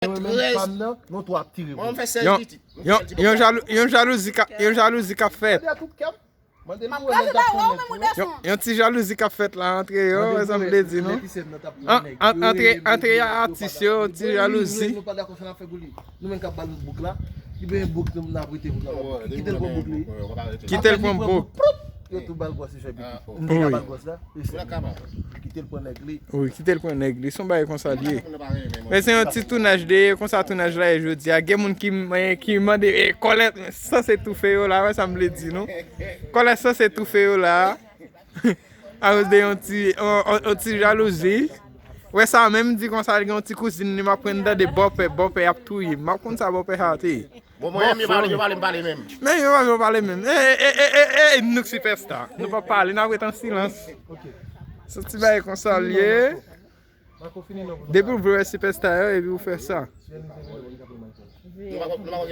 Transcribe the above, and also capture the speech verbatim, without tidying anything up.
Mwen menm, fam nan, nou twa ap tire. Mwen, m fè sèz pitit. Yon, yon, jalouzi ka, yon jalouzi k ap fèt. Mande pou wè nèg k ap pran nèg tou. Yon, yon ti jalouzi k ap fèt la antre yo, wè sa m vle di nou. An, an, antre, antre atis yo, yon ti jalouzi. Nou pa dakò sa n ap fè pou li. Nou menm k ap ba l bouk la. Li bezwen bouk nou, n ap rete pou nou. Kite l pran bouk li. Kite l pran bouk. Yo tou ba l gwòs li fè pitit. M te ka ba l gwòs la. Kite l pran nèg li. Wi, kite l pran nèg li. Se yon bagay konsa l ye. Men se yon ti tounaj de, konsa tounaj la ye jodi a. Gen moun ki, ki mande, e, kòlè sanse toufe yo la, wè sa m vle di nou. Kòlè sanse toufe yo la. Akoz de yon ti, yon, yon, yon ti jalouzi. Wè sa menm di konsa, li gen yon ti kouzin li, m ap pran tande bòpè, bòpè ap touye m. M ap konn sa bòpè sa te ye. Bon, mwen menm, yo pale, yo pale, m pale menm. Men yo pa vle pale menm. E, e, e, e, e, e, nou sipèsta. Nou pa pale, n ap ret an silans. Se ti bagay konsa l ye. Depi w vle wè sipèsta yo, epi w fè sa. Nou pa, nou pa